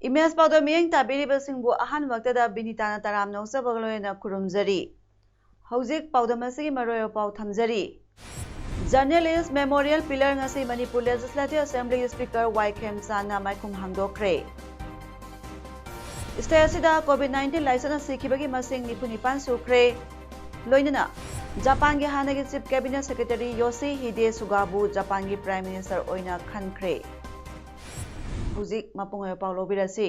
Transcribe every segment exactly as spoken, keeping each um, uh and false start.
Image ꯄꯥꯎꯗꯝ ꯃꯤꯠꯌꯦꯡ ꯇꯥꯕꯤꯔꯤꯕꯁꯤꯡꯕꯨ ꯑꯍꯥꯟꯕꯃꯛꯇꯗ ꯕꯤꯅꯤꯇꯥꯅ ꯇꯔꯥꯝꯅ ꯑꯣꯛꯆꯕꯒ ꯂꯣꯏꯅꯅ ꯈꯨꯔꯨꯝꯖꯔꯤ꯫ ꯍꯧꯖꯤꯛ ꯄꯥꯎꯗꯝ ꯑꯁꯤꯒꯤ ꯃꯔꯨꯑꯣꯏꯕ ꯄꯥꯎ ꯊꯝꯖꯔꯤ꯫ Journalist Memorial Pillar ꯉꯁꯤ ꯃꯅꯤꯄꯨꯔ Legislative Assembly Speaker ꯋꯥꯏ ꯈꯦꯝꯆꯥꯟꯅ ꯃꯥꯏꯈꯨꯝ ꯍꯥꯡꯗꯣꯛꯈ꯭ꯔꯦ꯫ State ꯑꯁꯤꯗ COVID nineteen ꯂꯥꯏꯆꯠꯅ ꯁꯤꯈꯤꯕꯒꯤ ꯃꯁꯤꯡ ꯅꯤꯐꯨ ꯅꯤꯄꯥꯟ ꯁꯨꯈ꯭ꯔꯦ꯫ ꯂꯣꯏꯅꯅ ꯖꯄꯥꯟꯒꯤ ꯍꯥꯟꯅꯒꯤ Chief Cabinet Secretary ꯌꯣꯁꯤꯍꯤꯗꯦ ꯁꯨꯒꯥꯕꯨ ꯖꯄꯥꯟꯒꯤ Prime Minister ꯑꯣꯏꯅ ꯈꯟꯈ꯭ꯔꯦ꯫ ꯍꯧꯖꯤꯛ ꯃꯄꯨꯡ ꯑꯣꯏꯕ ꯄꯥꯎ ꯂꯧꯕꯤꯔꯁꯤ꯫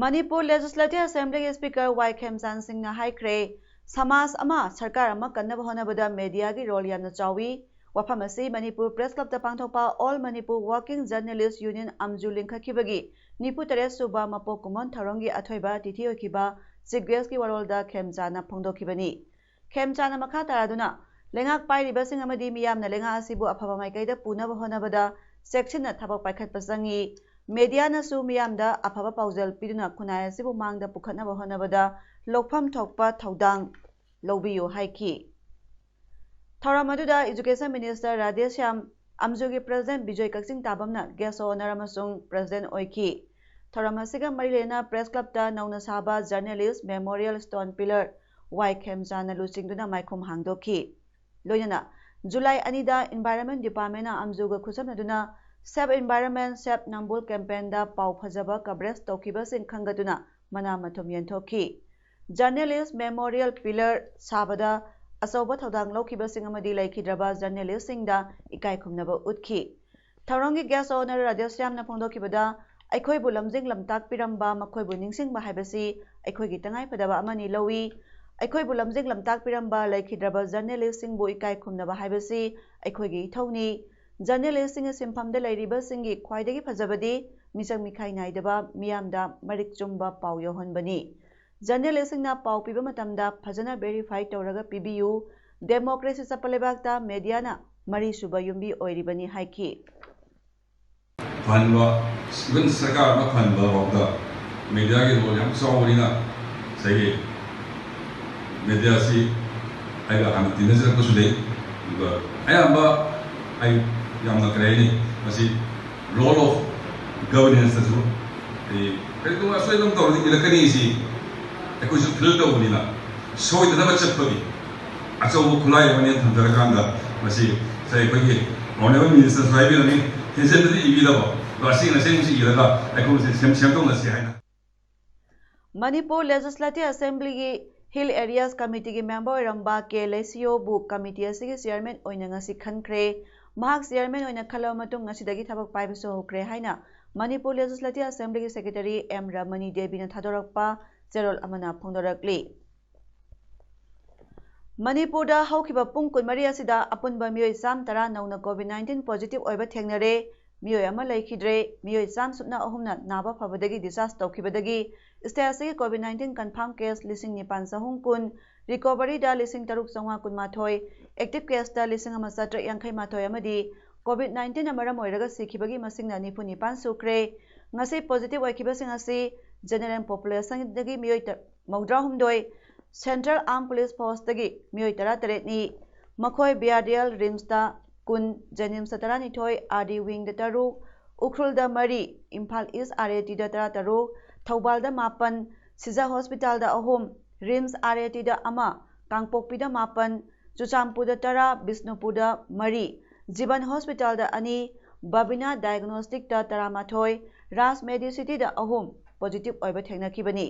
ꯃꯅꯤꯄꯨꯔ Legislative Assembly ꯒꯤ Speaker ꯋꯥꯏ ꯈꯦꯝꯆꯥꯟ ꯁꯤꯡꯅ ꯍꯥꯏꯈ꯭ꯔꯦ, ꯁꯃꯥꯖ ꯑꯃ, ꯁꯔꯀꯥꯔ ꯑꯃ ꯀꯟꯅꯕ ꯍꯣꯠꯅꯕꯗ media ꯒꯤ role ꯌꯥꯝꯅ ꯆꯥꯎꯏ꯫ ꯋꯥꯐꯝ ꯑꯁꯤ ꯃꯅꯤꯄꯨꯔ Press Club ꯇ ꯄꯥꯡꯊꯣꯛꯄ All Manipur Working Journalist Union ꯑꯝꯖꯨ ꯂꯤꯡꯈꯠꯈꯤꯕꯒꯤ ꯅꯤꯐꯨ ꯇꯔꯦꯠ ꯁꯨꯕ ꯃꯄꯣꯛ ꯀꯨꯝꯑꯣꯟ ꯊꯧꯔꯝꯒꯤ ꯑꯊꯣꯏꯕ ꯑꯇꯤꯊꯤ ꯑꯣꯏꯈꯤꯕ Chief Guest ꯀꯤ ꯋꯥꯔꯣꯜꯗ ꯈꯦꯝꯆꯥꯟꯅ ꯐꯣꯡꯗꯣꯛꯈꯤꯕꯅꯤ꯫ ꯈꯦꯝꯆꯥꯟꯅ ꯃꯈꯥ ꯇꯥꯔꯗꯨꯅ, ꯂꯩꯉꯥꯛ ꯄꯥꯏꯔꯤꯕꯁꯤꯡ ꯑꯃꯗꯤ ꯃꯤꯌꯥꯝꯅ ꯂꯩꯉꯥꯛ ꯑꯁꯤꯕꯨ ꯑꯐꯕ ꯃꯥꯏꯀꯩꯗ ꯄꯨꯅꯕ ꯍꯣꯠꯅꯕꯗ ꯆꯦꯛꯁꯤꯟꯅ ꯊꯕꯛ ꯄꯥꯏꯈꯠꯄ ꯆꯪꯏ꯫ Media ꯅꯁꯨ ꯃꯤꯌꯥꯝꯗ ꯑꯐꯕ ꯄꯥꯎꯖꯦꯜ ꯄꯤꯗꯨꯅ ꯈꯨꯟꯅꯥꯏ ꯑꯁꯤꯕꯨ ꯃꯥꯡꯗ ꯄꯨꯈꯠꯅꯕ ꯍꯣꯠꯅꯕꯗ ꯂꯧꯐꯝ ꯊꯣꯛꯄ ꯊꯧꯗꯥꯡ ꯂꯧꯕꯤꯌꯨ ꯍꯥꯏꯈꯤ꯫ ꯊꯧꯔꯝ ꯑꯗꯨꯗ Education Minister Radheshyam, ꯑꯝꯖꯨꯒꯤ President Bijoy Kakching ꯇꯥꯕꯝꯅ Guest of Honour ꯑꯃꯁꯨꯡ President ꯑꯣꯏꯈꯤ꯫ ꯊꯧꯔꯝ ꯑꯁꯤꯒ ꯃꯔꯤ ꯂꯩꯅꯅ Press Club ꯇ ꯅꯧꯅ ꯁꯥꯕ Journalist Memorial Stone Pillar ꯋꯥꯏ ꯈꯦꯝꯆꯥꯟꯅ ꯂꯨꯆꯤꯡꯗꯨꯅ ꯃꯥꯏꯈꯨꯝ ꯍꯥꯡꯗꯣꯛꯈꯤ꯫ ꯂꯣꯏꯅꯅ ꯖꯨꯂꯥꯏ ꯑꯅꯤꯗ Environment Department ꯅ ꯑꯝꯖꯨꯒ ꯈꯨꯠꯁꯝꯅꯗꯨꯅ Save Environment, Save Nambul campaign ꯗ ꯄꯥꯎ ꯐꯖꯕ coverage ꯇꯧꯈꯤꯕꯁꯤꯡ ꯈꯟꯒꯠꯇꯨꯅ ꯃꯅꯥ ꯃꯊꯨꯝ ꯌꯦꯟꯊꯣꯛꯈꯤ꯫ Journalist Memorial Pillar ꯁꯥꯕꯗ ꯑꯆꯧꯕ ꯊꯧꯗꯥꯡ ꯂꯧꯈꯤꯕꯁꯤꯡ ꯑꯃꯗꯤ ꯂꯩꯈꯤꯗ꯭ꯔꯕ journalist ꯁꯤꯡꯗ ꯏꯀꯥꯏ ꯈꯨꯝꯅꯕ ꯎꯠꯈꯤ꯫ ꯊꯧꯔꯝꯒꯤ Guest of Honour ꯔꯥꯙꯦꯁ꯭ꯌꯥꯝꯅ ꯐꯣꯡꯗꯣꯛꯈꯤꯕꯗ, ꯑꯩꯈꯣꯏꯕꯨ ꯂꯝꯖꯤꯡ ꯂꯝꯇꯥꯛꯄꯤꯔꯝꯕ, ꯃꯈꯣꯏꯕꯨ ꯅꯤꯡꯁꯤꯡꯕ ꯍꯥꯏꯕꯁꯤ ꯑꯩꯈꯣꯏꯒꯤ ꯇꯉꯥꯏꯐꯗꯕ ꯑꯃꯅꯤ ꯂꯧꯏ꯫ ꯑꯩꯈꯣꯏꯕꯨ ꯂꯝꯖꯤꯡ ꯂꯝꯇꯥꯛꯄꯤꯔꯝꯕ ꯂꯩꯈꯤꯗ꯭ꯔꯕ journalist ꯁꯤꯡꯕꯨ ꯏꯀꯥꯏ ꯈꯨꯝꯅꯕ ꯍꯥꯏꯕꯁꯤ ꯑꯩꯈꯣꯏꯒꯤ ꯏꯊꯧꯅꯤ꯫ Journalist ꯁꯤꯡꯒꯤ ꯁꯤꯟꯐꯝꯗ ꯂꯩꯔꯤꯕꯁꯤꯡꯒꯤ ꯈ꯭ꯋꯥꯏꯗꯒꯤ ꯐꯖꯕꯗꯤ ꯃꯤꯆꯪ ꯃꯤꯈꯥꯏ ꯅꯥꯏꯗꯕ ꯃꯤꯌꯥꯝꯗ ꯃꯔꯤꯛ ꯆꯨꯝꯕ ꯄꯥꯎ ꯌꯧꯍꯟꯕꯅꯤ꯫ ꯖꯔꯅꯦꯂꯤꯁꯁꯤꯡꯅ ꯄꯥꯎ ꯄꯤꯕ ꯃꯇꯝꯗ ꯐꯖꯅ verify ꯇꯧꯔꯒ ꯄꯤꯕꯤꯌꯨ꯫ ꯗꯦꯃꯣꯀ꯭ꯔꯦꯁꯤ ꯆꯠꯄ ꯂꯩꯕꯥꯛꯇ ꯃꯦꯗꯤꯌꯥꯅ ꯃꯔꯤꯁꯨꯕ ꯌꯨꯝꯕꯤ ꯑꯣꯏꯔꯤꯕꯅꯤ ꯍꯥꯏꯈꯤ꯫ ꯐꯍꯟꯕ, even ꯁꯔꯀꯥꯔ ꯑꯃ ꯐꯍꯟꯕ ꯐꯥꯎꯗ ꯃꯦꯗꯤꯌꯥꯒꯤ role ꯌꯥꯝ ꯆꯥꯎꯕꯅꯤꯅ, ꯉꯁꯥꯏꯒꯤ ꯃꯦꯗꯤꯌꯥꯁꯤ ꯑꯩꯒ ꯍꯥꯟꯅ ꯇꯤꯟꯅꯖꯔꯛꯄꯁꯨ ꯂꯩ꯫ ꯑꯗꯨꯒ ꯑꯌꯥꯝꯕ ꯑꯩ ꯌꯥꯝꯅ, ꯀꯔꯤ ꯍꯥꯏꯅꯤ, ꯃꯁꯤ role of governance ꯇꯁꯨ ꯑꯩ ꯀꯔꯤꯒꯨꯝꯕ ꯑꯁꯣꯏꯕ ꯑꯃ ꯇꯧꯔꯗꯤ ꯏꯔꯛꯀꯅꯤ ꯁꯤ ꯑꯩꯈꯣꯏꯁꯨ feel ꯇꯧꯕꯅꯤꯅ, ꯁꯣꯏꯗꯅꯕ ꯆꯠꯄꯒꯤ ꯑꯆꯧꯕ ꯈꯨꯠꯂꯥꯏ ꯑꯃꯅꯦꯅ ꯊꯝꯖꯔꯀꯥꯟꯗ, ꯃꯁꯤ ꯉꯁꯥꯏ ꯑꯩꯈꯣꯏꯒꯤ Honourable Minister ꯁꯨ ꯍꯥꯏꯕꯤꯔꯝꯃꯤ, ꯍꯦꯟꯖꯟꯅꯗꯤ ꯏꯕꯤꯗꯕ, ꯑꯗꯣ ꯑꯁꯦꯡ ꯑꯁꯦꯡꯕꯁꯤ ꯏꯔꯒ ꯑꯩꯈꯣꯏ ꯃꯁꯦ ꯁꯦꯝ-, ꯁꯦꯝꯗꯣꯛꯅꯁꯤ ꯍꯥꯏꯅ꯫ ꯃꯅꯤꯄꯨꯔ Legislative Assembly ꯒꯤ Hill Areas Committee ꯒꯤ member ꯑꯣꯏꯔꯝꯕ ꯀꯦ ꯂꯩꯁꯤꯌꯣꯕꯨ committee ꯑꯁꯤꯒꯤ chairman ꯑꯣꯏꯅ ꯉꯁꯤ ꯈꯟꯈ꯭ꯔꯦ꯫ ꯃꯍꯥꯛ chairman ꯑꯣꯏꯅ ꯈꯜꯂꯕ ꯃꯇꯨꯡ ꯉꯁꯤꯗꯒꯤ ꯊꯕꯛ ꯄꯥꯏꯕꯁꯨ ꯍꯧꯈ꯭ꯔꯦ ꯍꯥꯏꯅ ꯃꯅꯤꯄꯨꯔ Legislative Assembly ꯒꯤ secretary ꯑꯦꯝ ꯔꯃꯅꯤ ꯗꯦꯕꯤꯅ ꯊꯥꯗꯣꯔꯛꯄ ꯆꯦꯔꯣꯜ ꯑꯃꯅ ꯐꯣꯡꯗꯣꯔꯛꯂꯤ꯫ ꯃꯅꯤꯄꯨꯔꯗ ꯍꯧꯈꯤꯕ ꯄꯨꯡ ꯀꯨꯟꯃꯔꯤ ꯑꯁꯤꯗ ꯑꯄꯨꯟꯕ ꯃꯤꯑꯣꯏ ꯆꯥꯝ ꯇꯔꯥ ꯅꯧꯅ COVID nineteen positive ꯑꯣꯏꯕ ꯊꯦꯡꯅꯔꯦ꯫ ꯃꯤꯑꯣꯏ ꯑꯃ ꯂꯩꯈꯤꯗ꯭ꯔꯦ꯫ ꯃꯤꯑꯣꯏ ꯆꯥꯝ ꯁꯨꯞꯅ ꯑꯍꯨꯝꯅ ꯅꯥꯕ ꯐꯕꯗꯒꯤ discharge ꯇꯧꯈꯤꯕꯗꯒꯤ state ꯑꯁꯤꯒꯤ COVID nineteen confirm case ꯂꯤꯁꯤꯡ ꯅꯤꯄꯥꯟ ꯆꯍꯨꯝ ꯀꯨꯟ, recovery ꯗ ꯂꯤꯁꯤꯡ ꯇꯔꯨꯛ ꯆꯥꯝꯃꯉꯥ ꯀꯨꯟꯃꯥꯊꯣꯏ, active case ꯇ ꯂꯤꯁꯤꯡ ꯑꯃ ꯆꯥꯇ꯭ꯔꯦꯠ ꯌꯥꯡꯈꯩ ꯃꯥꯊꯣꯏ ꯑꯃꯗꯤ COVID nineteen ꯅ ꯃꯔꯝ ꯑꯣꯏꯔꯒ ꯁꯤꯈꯤꯕꯒꯤ ꯃꯁꯤꯡꯅ ꯅꯤꯐꯨ ꯅꯤꯄꯥꯟ ꯁꯨꯈ꯭ꯔꯦ꯫ ꯉꯁꯤ positive ꯑꯣꯏꯈꯤꯕꯁꯤꯡ ꯑꯁꯤ general population ꯗꯒꯤ ꯃꯤꯑꯣꯏ ꯇ-, ꯃꯧꯗ꯭ꯔꯥ ꯍꯨꯝꯗꯣꯏ, Central Armed Police Force ꯇꯒꯤ ꯃꯤꯑꯣꯏ ꯇꯔꯥ ꯇꯔꯦꯠꯅꯤ꯫ ꯃꯈꯣꯏ ꯕꯤꯑꯥꯔꯗꯤꯑꯦꯜ ꯔꯤꯝꯁꯇ ꯀꯨꯟ, ꯖꯦꯅꯤꯝꯁꯇ ꯇꯔꯥꯅꯤꯊꯣꯏ, ꯑꯥꯔ ꯗꯤ ꯋꯤꯡꯗ ꯇꯔꯨꯛ, ꯎꯈ꯭ꯔꯨꯜꯗ ꯃꯔꯤ, ꯏꯝꯐꯥꯜ ꯏꯁ ꯑꯥꯔ ꯑꯦ ꯇꯤꯗ ꯇꯔꯥꯇꯔꯨꯛ, ꯊꯧꯕꯥꯜꯗ ꯃꯥꯄꯟ, ꯁꯤꯖ ꯍꯣꯁꯄꯤꯇꯥꯜꯗ ꯑꯍꯨꯝ, ꯔꯤꯝꯁ ꯑꯥꯔ ꯑꯦ ꯇꯤꯗ ꯑꯃ, ꯀꯥꯡꯄꯣꯛꯄꯤꯗ ꯃꯥꯄꯟ, ꯆꯨꯔꯆꯥꯟꯄꯨꯔꯗ ꯇꯔꯥ, ꯕꯤꯁꯅꯨꯄꯨꯔꯗ ꯃꯔꯤ, ꯖꯤꯕꯟ ꯍꯣꯁꯄꯤꯇꯥꯜꯗ ꯑꯅꯤ, ꯕꯕꯤꯅꯥ ꯗꯥꯏꯒꯅꯣꯁꯇꯤꯛꯇ ꯇꯔꯥꯃꯥꯊꯣꯏ, ꯔꯥꯖ ꯃꯦꯗꯤꯁꯤꯇꯤꯗ ꯑꯍꯨꯝ positive ꯑꯣꯏꯕ ꯊꯦꯡꯅꯈꯤꯕꯅꯤ꯫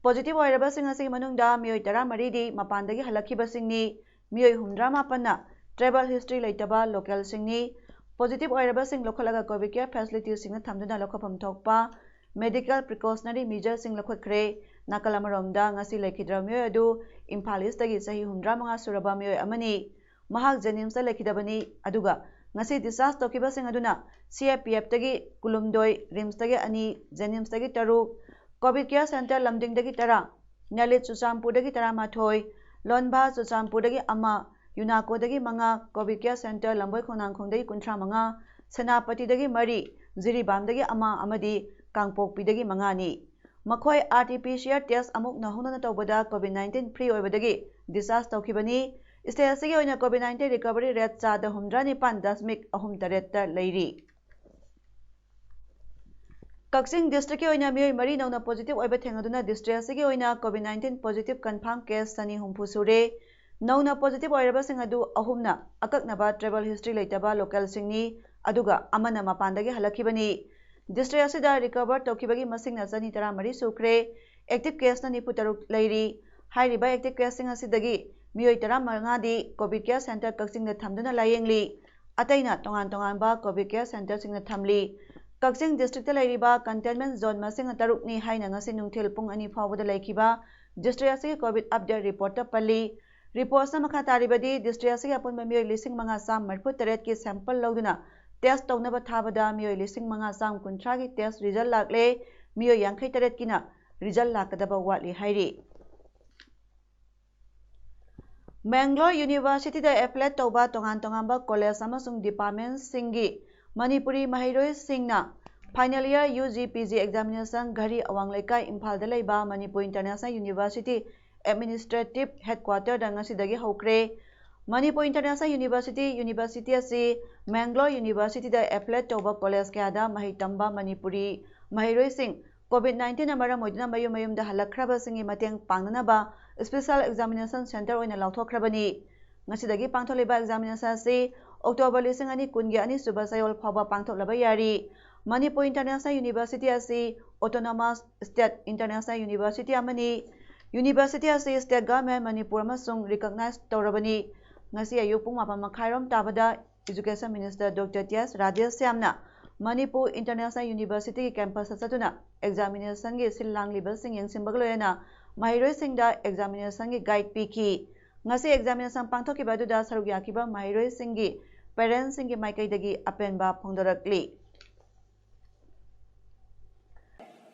Positive ꯑꯣꯏꯔꯕꯁꯤꯡ ꯑꯁꯤꯒꯤ ꯃꯅꯨꯡꯗ ꯃꯤꯑꯣꯏ ꯇꯔꯥꯃꯔꯤꯗꯤ ꯃꯄꯥꯟꯗꯒꯤ ꯍꯜꯂꯛꯈꯤꯕꯁꯤꯡꯅꯤ꯫ ꯃꯤꯑꯣꯏ ꯍꯨꯝꯗ꯭ꯔꯥ ꯃꯥꯄꯟꯅ travel history ꯂꯩꯇꯕ localꯁꯤꯡꯅꯤ꯫ Positive ꯑꯣꯏꯔꯕꯁꯤꯡ ꯂꯧꯈꯠꯂꯒ COVID care facilityꯁꯤꯡꯗ ꯊꯝꯗꯨꯅ ꯂꯧꯈꯠꯐꯝ ꯊꯣꯛꯄ medical precautionary measureꯁꯤꯡ ꯂꯧꯈꯠꯈ꯭ꯔꯦ꯫ ꯅꯥꯀꯜ ꯑꯃꯔꯣꯝꯗ, ꯉꯁꯤ ꯂꯩꯈꯤꯗ꯭ꯔꯕ ꯃꯤꯑꯣꯏ ꯑꯗꯨ ꯏꯝꯐꯥꯜ ꯏꯁꯇꯒꯤ ꯆꯍꯤ ꯍꯨꯝꯗ꯭ꯔꯥ ꯃꯉꯥ ꯁꯨꯔꯕ ꯃꯤꯑꯣꯏ ꯑꯃꯅꯤ꯫ ꯃꯍꯥꯛ ꯖꯦꯅꯤꯝꯁꯇ ꯂꯩꯈꯤꯗꯕꯅꯤ, ꯑꯗꯨꯒ ꯉꯁꯤ discharge ꯇꯧꯈꯤꯕꯁꯤꯡ ꯑꯗꯨꯅ C F P F ꯇꯒꯤ ꯀꯨꯟꯍꯨꯝꯗꯣꯏ, RIMS ꯇꯒꯤ ꯑꯅꯤ, JNIMS ꯇꯒꯤ ꯇꯔꯨꯛ, COVID Care Centre ꯂꯝꯗꯤꯡꯗꯒꯤ ꯇꯔꯥ, ꯅꯦꯂꯤꯠ ꯆꯨꯔꯆꯥꯟꯄꯨꯔꯗꯒꯤ ꯇꯔꯥꯃꯥꯊꯣꯏ, ꯂꯣꯟꯚꯥ ꯆꯨꯔꯆꯥꯟꯄꯨꯔꯗꯒꯤ ꯑꯃ, ꯌꯨꯅꯥꯀꯣꯗꯒꯤ ꯃꯉꯥ, COVID Care Centre ꯂꯝꯕꯣꯏ ꯈꯣꯡꯅꯥꯡꯈꯣꯡꯗꯒꯤ ꯀꯨꯟꯊ꯭ꯔꯥ ꯃꯉꯥ, ꯁꯦꯅꯥꯄꯇꯤꯗꯒꯤ ꯃꯔꯤ, ꯖꯤꯔꯤꯕꯥꯝꯗꯒꯤ ꯑꯃ ꯑꯃꯗꯤ ꯀꯥꯡꯄꯣꯛꯄꯤꯗꯒꯤ ꯃꯉꯥꯅꯤ꯫ ꯃꯈꯣꯏ R T P C R test ꯑꯃꯨꯛ ꯅꯧꯍꯧꯅꯅ ꯇꯧꯕꯗ COVID nineteen free ꯑꯣꯏꯕꯗꯒꯤ discharge ꯇꯧꯈꯤꯕꯅꯤ꯫ State ꯑꯁꯤꯒꯤ ꯑꯣꯏꯅ COVID nineteen recovery rate ꯆꯥꯗ ꯍꯨꯝꯗ꯭ꯔꯥ ꯅꯤꯄꯥꯟ ꯗꯁꯃꯤꯛ ꯑꯍꯨꯝ ꯇꯔꯦꯠꯇ ꯂꯩꯔꯤ꯫ ꯀꯛꯆꯤꯡ district ꯀꯤ ꯑꯣꯏꯅ ꯃꯤꯑꯣꯏ ꯃꯔꯤ ꯅꯧꯅ positive ꯑꯣꯏꯕ ꯊꯦꯡꯅꯗꯨꯅ district ꯑꯁꯤꯒꯤ ꯑꯣꯏꯅ COVID nineteen positive confirm case ꯆꯅꯤ ꯍꯨꯝꯐꯨ ꯁꯨꯔꯦ꯫ ꯅꯧꯅ positive ꯑꯣꯏꯔꯕꯁꯤꯡ ꯑꯗꯨ ꯑꯍꯨꯝꯅ ꯑꯀꯛꯅꯕ travel history ꯂꯩꯇꯕ local ꯁꯤꯡꯅꯤ, ꯑꯗꯨꯒ ꯑꯃꯅ ꯃꯄꯥꯟꯗꯒꯤ ꯍꯜꯂꯛꯈꯤꯕꯅꯤ꯫ District ꯑꯁꯤꯗ recover ꯇꯧꯈꯤꯕꯒꯤ ꯃꯁꯤꯡꯅ ꯆꯅꯤ ꯇꯔꯥꯃꯔꯤ ꯁꯨꯈ꯭ꯔꯦ꯫ Active case ꯅ ꯅꯤꯐꯨ ꯇꯔꯨꯛ ꯂꯩꯔꯤ꯫ ꯍꯥꯏꯔꯤꯕ active case ꯁꯤꯡ ꯑꯁꯤꯗꯒꯤ ꯃꯤꯑꯣꯏ ꯇꯔꯥꯃꯉꯥꯗꯤ COVID Care Centre ꯀꯛꯆꯤꯡꯗ ꯊꯝꯗꯨꯅ ꯂꯥꯌꯦꯡꯂꯤ꯫ ꯑꯇꯩꯅ ꯇꯣꯉꯥꯟ ꯇꯣꯉꯥꯟꯕ COVID Care Centre ꯁꯤꯡꯗ ꯊꯝꯂꯤ꯫ ꯀꯛꯆꯤꯡ district ꯇ ꯂꯩꯔꯤꯕ containment zone ꯃꯁꯤꯡ ꯇꯔꯨꯛꯅꯤ ꯍꯥꯏꯅ ꯉꯁꯤ ꯅꯨꯡꯊꯤꯜ ꯄꯨꯡ ꯑꯅꯤ ꯐꯥꯎꯕꯗ ꯂꯩꯈꯤꯕ district ꯑꯁꯤꯒꯤ COVID update report ꯇ ꯄꯜꯂꯤ꯫ Report ꯅ ꯃꯈꯥ ꯇꯥꯔꯤꯕꯗꯤ, district ꯑꯁꯤꯒꯤ ꯑꯄꯨꯟꯕ ꯃꯤꯑꯣꯏ ꯂꯤꯁꯤꯡ ꯃꯉꯥ ꯆꯥꯝꯃ ꯃꯔꯤꯐꯨ ꯇꯔꯦꯠꯀꯤ sample ꯂꯧꯗꯨꯅ test ꯇꯧꯅꯕ ꯊꯥꯕꯗ ꯃꯤꯑꯣꯏ ꯂꯤꯁꯤꯡ ꯃꯉꯥ ꯆꯥꯝꯃ ꯀꯨꯟꯊ꯭ꯔꯥꯒꯤ test result ꯂꯥꯛꯂꯦ꯫ ꯃꯤꯑꯣꯏ ꯌꯥꯡꯈꯩ ꯇꯔꯦꯠꯀꯤꯅ result ꯂꯥꯛꯀꯗꯕ ꯋꯥꯠꯂꯤ ꯍꯥꯏꯔꯤ꯫ ꯃꯦꯡꯒ꯭ꯂꯣꯔ University ꯗ affiliate ꯇꯧꯕ ꯇꯣꯉꯥꯟ ꯇꯣꯉꯥꯟꯕ college ꯑꯃꯁꯨꯡ department ꯁꯤꯡꯒꯤ ꯃꯅꯤꯄꯨꯔꯤ ꯃꯍꯩꯔꯣꯏꯁꯤꯡꯅ final year U G P G examination ꯘꯔꯤ, ꯑꯋꯥꯡ ꯂꯩꯀꯥꯏ, ꯏꯝꯐꯥꯜꯗ ꯂꯩꯕ Manipur International University Administrative Headquarter ꯗ ꯉꯁꯤꯗꯒꯤ ꯍꯧꯈ꯭ꯔꯦ꯫ ꯃꯅꯤꯄꯨꯔ International University, university ꯑꯁꯤ ꯃꯦꯡꯒ꯭ꯂꯣꯔ University ꯗ affiliate ꯇꯧꯕ college ꯀꯌꯥꯗ ꯃꯍꯩ ꯇꯝꯕ ꯃꯅꯤꯄꯨꯔꯤ ꯃꯍꯩꯔꯣꯏꯁꯤꯡ COVID nineteen ꯅ ꯃꯔꯝ ꯑꯣꯏꯗꯨꯅ ꯃꯌꯨꯝ ꯃꯌꯨꯝꯗ ꯍꯜꯂꯛꯈ꯭ꯔꯕꯁꯤꯡꯒꯤ ꯃꯇꯦꯡ ꯄꯥꯡꯅꯅꯕ special examination centre ꯑꯣꯏꯅ ꯂꯥꯎꯊꯣꯛꯈ꯭ꯔꯕꯅꯤ꯫ ꯉꯁꯤꯗꯒꯤ ꯄꯥꯡꯊꯣꯛꯂꯤꯕ examination ꯑꯁꯤ October ꯂꯤꯁꯤꯡ ꯑꯅꯤ ꯀꯨꯟꯒꯤ ꯑꯅꯤꯁꯨꯕ ꯆꯌꯣꯜ ꯐꯥꯎꯕ ꯄꯥꯡꯊꯣꯛꯂꯕ ꯌꯥꯔꯤ꯫ ꯃꯅꯤꯄꯨꯔ International University ꯑꯁꯤ autonomous state international university ꯑꯃꯅꯤ꯫ University ꯑꯁꯤ state government ꯃꯅꯤꯄꯨꯔ ꯑꯃꯁꯨꯡ recognize ꯇꯧꯔꯕꯅꯤ꯫ ꯉꯁꯤ ꯑꯌꯨꯛ ꯄꯨꯡ ꯃꯥꯄꯟ ꯃꯈꯥꯏꯔꯣꯝ ꯇꯥꯕꯗ Education Minister Doctor T S ꯔꯥꯙꯦꯁ꯭ꯌꯥꯝꯅ Manipur International University ꯒꯤ campus ꯇ ꯆꯠꯇꯨꯅ examination ꯒꯤ ꯁꯤꯜ ꯂꯥꯡꯂꯤꯕꯁꯤꯡ ꯌꯦꯡꯁꯤꯟꯕꯒ ꯂꯣꯏꯅꯅ ꯃꯍꯩꯔꯣꯏꯁꯤꯡꯗ examination ꯒꯤ guide ꯄꯤꯈꯤ꯫ ꯉꯁꯤ examination ꯄꯥꯡꯊꯣꯛꯈꯤꯕ ꯑꯗꯨꯗ ꯁꯔꯨꯛ ꯌꯥꯈꯤꯕ ꯃꯍꯩꯔꯣꯏꯁꯤꯡꯒꯤ ꯄꯦꯔꯦꯟꯁꯁꯤꯡꯒꯤ ꯃꯥꯏꯀꯩꯗꯒꯤ ꯑꯄꯦꯟꯕ ꯐꯣꯡꯗꯣꯔꯛꯂꯤ꯫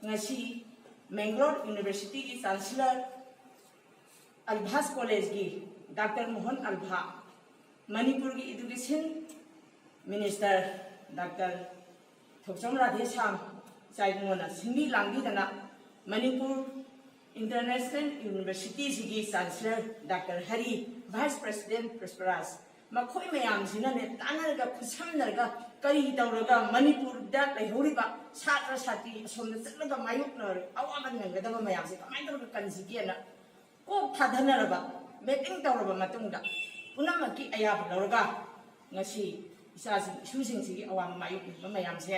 ꯉꯁꯤ ꯃꯦꯡꯒ꯭ꯂꯣꯔ ꯌꯨꯅꯤꯚꯔꯁꯤꯇꯤꯒꯤ ꯆꯥꯟꯁꯦꯂꯔ ꯑꯜꯚꯥꯁ ꯀꯣꯂꯦꯖꯀꯤ ꯗꯥꯛꯇꯔ ꯃꯣꯍꯟ ꯑꯜꯚꯥ, ꯃꯅꯤꯄꯨꯔꯒꯤ education minister doctor Thokchom Radheshyam ꯏꯆꯥ ꯏꯕꯨꯡꯉꯣꯅ ꯁꯤꯟꯕꯤ ꯂꯥꯡꯕꯤꯗꯅ ꯃꯅꯤꯄꯨꯔ ꯏꯟꯇꯔꯅꯦꯁꯅꯦꯜ ꯌꯨꯅꯤꯚꯔꯁꯤꯇꯤꯁꯤꯒꯤ chancellor doctor Hari, vice president ꯄ꯭ꯔꯤꯁꯄꯔꯥꯁ, ꯃꯈꯣꯏ ꯃꯌꯥꯝꯁꯤꯅꯅꯦ ꯇꯥꯟꯅꯔꯒ ꯈꯨꯠꯁꯝꯅꯔꯒ ꯀꯔꯤ ꯇꯧꯔꯒ ꯃꯅꯤꯄꯨꯔꯗ ꯂꯩꯍꯧꯔꯤꯕ ꯁꯥꯇ꯭ꯔ ꯁꯥꯇ꯭ꯔꯤ ꯑꯁꯣꯝꯗ ꯆꯠꯂꯒ ꯃꯥꯌꯣꯛꯅ ꯑꯋꯥꯕ ꯅꯪꯒꯗꯕ ꯃꯌꯥꯝꯁꯦ ꯀꯃꯥꯏꯅ ꯇꯧꯔꯒ ꯀꯟꯁꯤꯒꯦꯅ ꯀꯣꯛ ꯊꯥꯗꯅꯔꯕ, ꯃꯦꯇꯤꯡ ꯇꯧꯔꯕ ꯃꯇꯨꯡꯗ ꯄꯨꯝꯅꯃꯛꯀꯤ ꯑꯌꯥꯕ ꯂꯧꯔꯒ ꯉꯁꯤ ꯏꯆꯥꯁꯤꯡ ꯏꯁꯨꯁꯤꯡꯁꯤꯒꯤ ꯑꯋꯥꯕ ꯃꯥꯌꯣꯛꯅꯔꯤꯕ ꯃꯌꯥꯝꯁꯦ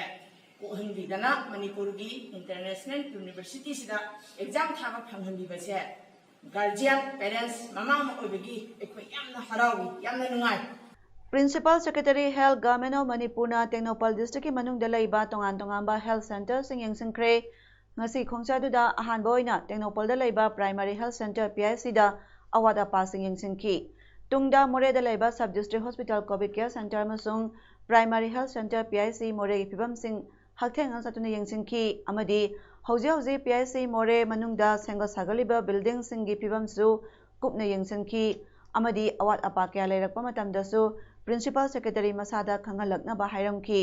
ꯀꯣꯛꯍꯟꯕꯤꯗꯅ ꯃꯅꯤꯄꯨꯔꯒꯤ ꯏꯟꯇꯔꯅꯦꯁꯅꯦꯜ ꯌꯨꯅꯤꯚꯔꯁꯤꯇꯤꯁꯤꯗ ꯑꯦꯛꯖꯥꯝ ꯊꯥꯕ ꯐꯪꯍꯟꯕꯤꯕꯁꯦ ꯒꯥꯔꯖꯤꯌꯥꯟ, ꯄꯦꯔꯦꯟꯁ, ꯃꯃꯥ ꯑꯃ ꯑꯣꯏꯕꯒꯤ ꯑꯩꯈꯣꯏ ꯌꯥꯝꯅ ꯍꯔꯥꯎꯏ, ꯌꯥꯝꯅ ꯅꯨꯡꯉꯥꯏ꯫ Principal Secretary Health, Government of ꯃꯅꯤꯄꯨꯔꯅ ꯇꯦꯡꯅꯧꯄꯜ ꯗꯤꯁꯇ꯭ꯔꯤꯛꯀꯤ ꯃꯅꯨꯡꯗ ꯂꯩꯕ ꯇꯣꯉꯥꯟ ꯇꯣꯉꯥꯟꯕ ꯍꯦꯜꯊ ꯁꯦꯟꯇꯔꯁꯤꯡ ꯌꯦꯡꯁꯤꯟꯈ꯭ꯔꯦ꯫ ꯉꯁꯤ ꯈꯣꯡꯆꯠ ꯑꯗꯨꯗ ꯑꯍꯥꯟꯕ ꯑꯣꯏꯅ ꯇꯦꯡꯅꯧꯄꯜꯗ ꯂꯩꯕ primary health centre, P H ꯁꯤꯗ ꯑꯋꯥꯠ ꯑꯄꯥꯁꯤꯡ ꯌꯦꯡꯁꯤꯟꯈꯤ꯫ ꯇꯨꯡꯗ ꯃꯣꯔꯦꯗ ꯂꯩꯕ sub district hospital covid care centre ꯑꯃꯁꯨꯡ primary health centre, P H C, ꯃꯣꯔꯦꯒꯤ ꯐꯤꯕꯝꯁꯤꯡ ꯍꯛꯊꯦꯡꯅꯅ ꯆꯠꯇꯨꯅ ꯌꯦꯡꯁꯤꯟꯈꯤ ꯑꯃꯗꯤ ꯍꯧꯖꯤꯛ ꯍꯧꯖꯤꯛ ꯄꯤ ꯑꯩꯆ ꯁꯤ ꯃꯣꯔꯦ ꯃꯅꯨꯡꯗ ꯁꯦꯝꯒꯠ ꯁꯥꯒꯠꯂꯤꯕ ꯕꯤꯜꯗꯤꯡꯁꯤꯡꯒꯤ ꯐꯤꯕꯝꯁꯨ ꯀꯨꯞꯅ ꯌꯦꯡꯁꯤꯟꯈꯤ ꯑꯃꯗꯤ ꯑꯋꯥꯠ ꯑꯄꯥ ꯀꯌꯥ ꯂꯩꯔꯛꯄ ꯃꯇꯝꯗꯁꯨ ꯄ꯭ꯔꯤꯟꯁꯤꯄꯥꯜ ꯁꯦꯀ꯭ꯔꯦꯇꯔꯤ ꯃꯁꯥꯗ ꯈꯪꯍꯜꯂꯛꯅꯕ ꯍꯥꯏꯔꯝꯈꯤ꯫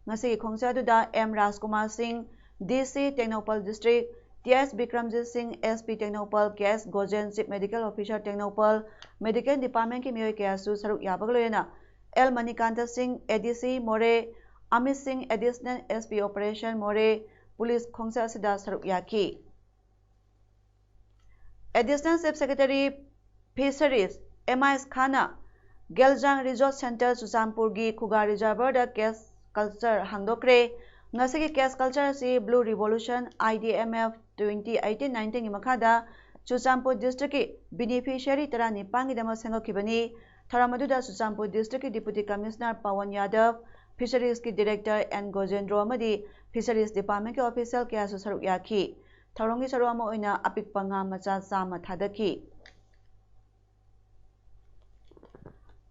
ꯉꯁꯤꯒꯤ ꯈꯣꯡꯆꯠ ꯑꯗꯨꯗ ꯑꯦꯝ ꯔꯥꯖꯀꯨꯃꯥꯔ Singh, D C Tengnoupal district, T S Bikramjit Singh, S P Tengnoupal, K S Gojen, chief medical officer Tengnoupal, medical ꯗꯤꯄꯥꯔꯠꯃꯦꯟꯠꯀꯤ ꯃꯤꯑꯣꯏ ꯀꯌꯥꯁꯨ ꯁꯔꯨꯛ ꯌꯥꯕꯒ ꯂꯣꯏꯅꯅ ꯑꯦꯜ ꯃꯅꯤꯀꯥꯟꯇ ꯁꯤꯡ, ꯑꯦ ꯗꯤ ꯁꯤ ꯃꯣꯔꯦ, ꯑꯃꯤꯠ ꯁꯤꯡ, ꯑꯦꯗꯤꯁꯅꯦꯜ ꯑꯦꯁ ꯄꯤ ꯑꯣꯄꯔꯦꯁꯟ ꯃꯣꯔꯦ, ꯄꯨꯂꯤꯁ ꯈꯣꯡꯆꯠ ꯑꯁꯤꯗ ꯁꯔꯨꯛ ꯌꯥꯈꯤ꯫ ꯑꯦꯗꯤꯁꯅꯦꯜ ꯆꯤꯐ ꯁꯦꯀ꯭ꯔꯦꯇꯔꯤ ꯐꯤꯁꯔꯤꯖ ꯑꯦꯝ ꯑꯥꯏ ꯈꯥꯟꯅ ꯒꯦꯜꯖꯥꯡ ꯔꯤꯁꯣꯔꯁ ꯁꯦꯟꯇꯔ ꯆꯨꯔꯆꯥꯟꯄꯨꯔꯒꯤ ꯈꯨꯒꯥ ꯔꯤꯖꯔꯚꯔꯗ ꯀꯦꯁ ꯀꯜꯆꯔ ꯍꯥꯡꯗꯣꯛꯈ꯭ꯔꯦ꯫ ꯉꯁꯤꯒꯤ ꯀꯦꯁ ꯀꯜꯆꯔ ꯑꯁꯤ blue revolution, I D M F, twenty eighteen ꯅꯥꯏꯟꯇꯤꯟꯒꯤ ꯃꯈꯥꯗ ꯆꯨꯔꯆꯥꯟꯄꯨꯔ ꯗꯤꯁꯇ꯭ꯔꯤꯛꯀꯤ ꯕꯤꯅꯤꯐꯤꯁꯤꯌꯔꯤ ꯇꯔꯥꯅꯤꯄꯥꯟꯒꯤꯗꯃꯛ ꯁꯦꯝꯒꯠꯈꯤꯕꯅꯤ꯫ ꯊꯧꯔꯝ ꯑꯗꯨꯗ ꯆꯨꯔꯆꯥꯟꯄꯨꯔ ꯗꯤꯁꯇ꯭ꯔꯤꯛꯀꯤ ꯗꯤꯄꯨꯇꯤ ꯀꯃꯤꯁꯅꯔ ꯄꯋꯟ ꯌꯥꯗꯕ, ꯐꯤꯁꯔꯤꯖꯀꯤ ꯗꯤꯔꯦꯛꯇꯔ ꯑꯦꯟ ꯒꯣꯖꯦꯟꯗ꯭ꯔꯣ ꯑꯃꯗꯤ ꯐꯤꯁꯔꯤꯖ ꯗꯤꯄꯥꯔꯠꯃꯦꯟꯠꯀꯤ ꯑꯣꯐꯤꯁꯤꯌꯦꯜ ꯀꯌꯥꯁꯨ ꯁꯔꯨꯛ ꯌꯥꯈꯤ꯫ ꯊꯧꯔꯝꯒꯤ ꯁꯔꯨꯛ ꯑꯃ ꯑꯣꯏꯅ ꯑꯄꯤꯛꯄ ꯉꯥ ꯃꯆꯥ ꯆꯥꯝꯃ ꯊꯥꯗꯈꯤ꯫